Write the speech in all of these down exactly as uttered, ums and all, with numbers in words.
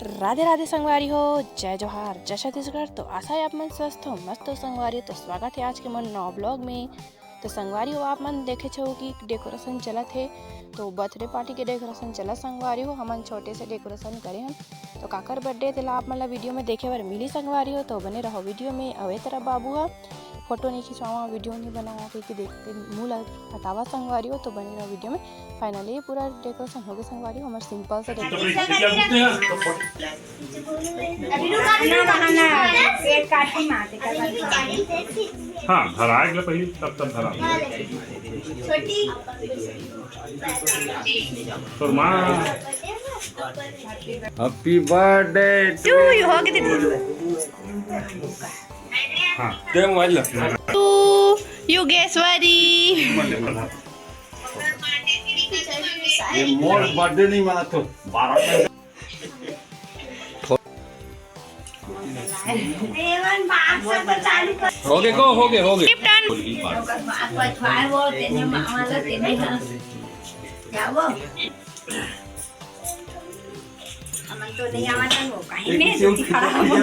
राधे राधे संगवारी हो, जय जोहार, जय छत्तीसगढ़। तो आशा है आप मन स्वस्थ हो, मस्त हो संगवारी हो। तो स्वागत है आज के मोर नवा ब्लॉग में। तो संगवारी हो, आप मन देखे छो कि डेकोरेशन चलत हे, तो बर्थडे पार्टी के डेकोरेशन चलत संगवारी हो। हमन छोटे से डेकोरेशन करे हन, तो काकर बर्थडे तेला आप मन ला वीडियो में देखे बर मिली संगवारी हो। तो बने रहो वीडियो में। अउ ए तरफ बाबू ह फोटो नहीं खिंचवावा, वीडियो नहीं बनावा, क्योंकि देख के मुंह ला हटावा संगवारी हो। तो बने रहो वीडियो में। फाइनली पूरा डेकोरेशन हो गया संगवारी हो, हमर सिंपल से डेकोरेशन। अभी रुका, अभी रुका। हाँ, धराए के पहले तब तब धरा। तोर माँ। Happy birthday to you। हो गए दीदी। हाँ। दे मोबाइल ला। To you, गेश्वरी। ये मोर बर्थडे नहीं मनात हो। बारह हो गए को, हो गए, हो गए। Gift done। हमन तो नहीं आवत है, वो कहीं एक नहीं से उठ खड़ा हो।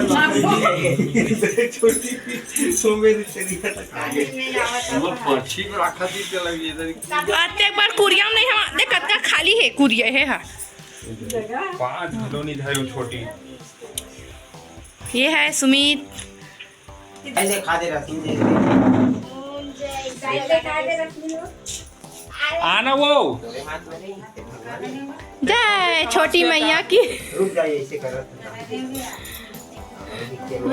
छोटी सो मेरी चली है। कहीं नहीं आवत है। वो पर्ची में रखा थी, चला गया इधर। तो आज एक बार कुरिया में नहीं, हम देख कतका खाली है कुरिया है, हाँ। पाँच घलो नहीं धरे वो छोटी। ये है सुमित। ऐसे खा दे रश्मि जी। आना वो। जय छोटी मैया की। रुक जाइए, ऐसे कर।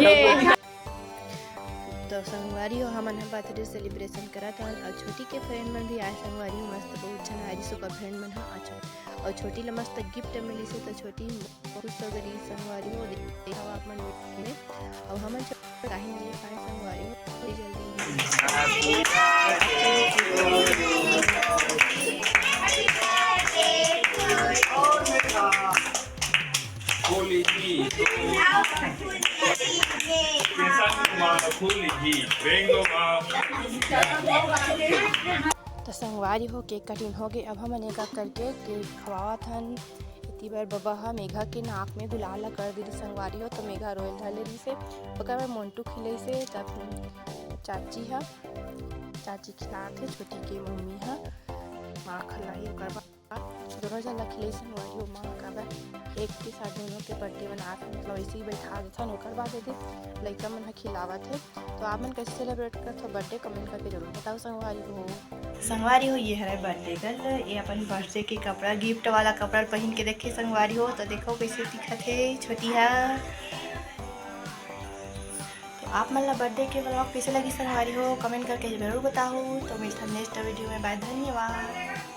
ये तो संगवारी हो, हमन ह बर्थडे सेलिब्रेशन करत हन अउ छोटी के फ्रेंड मन भी आए संगवारी हो, मस्त बहुत झन आए रिहिस ओकर फ्रेंड मन ह। अच्छा, अउ छोटी ल मस्त गिफ्ट मिलिस हे, तो छोटी खुश हो गई संगवारी हो। देखा आप मन में, अउ हमन छोटी काहे नहीं ले पाए संगवारी हो, थोड़ी जल्दी। फूली जी, फूली जी, बेंगो माँ। तो संगवारी हो, केक कटिंग हो गए। अब हमन एक एक करके केक खवावत हन। इतनी बार बबा ह मेघा के नाक में गुलाल ला कर दे रिहिस संगवारी हो, तो मेघा रोयल धर ले रिहिस हे। ओकर बाद मोंटू खिलइस हे, तब चाची ह, चाची खिलात हे छोटी के मम्मी ह माखन ला ही। ओकर बाद दोनों झन ला खिलइस संगवारी हो माँ, काबर एक के साथ दोनों के बर्थडे मनात हे, मतलब ऐसे ही बैठा देथन। ओकर बाद एदे लइका मन ह खिलावत हे। तो आप मन कैसे सेलिब्रेट करत हो बर्थडे, कमेंट करके जरूर बताओ संगवारी हो। संगवारी हो, ये हरे बर्थडे गर्ल, ये अपन बर्थडे के कपड़ा, गिफ्ट वाला कपड़ा पहन के देखे संगवारी हो, तो देखो कैसे दिखत हे छोटी हा। तो आप मन ला बर्थडे के ब्लॉग कैसे लगी संगवारी हो, कमेंट करके जरूर बताओ। तो मिलता नेक्स्ट वीडियो में, बाय, धन्यवाद।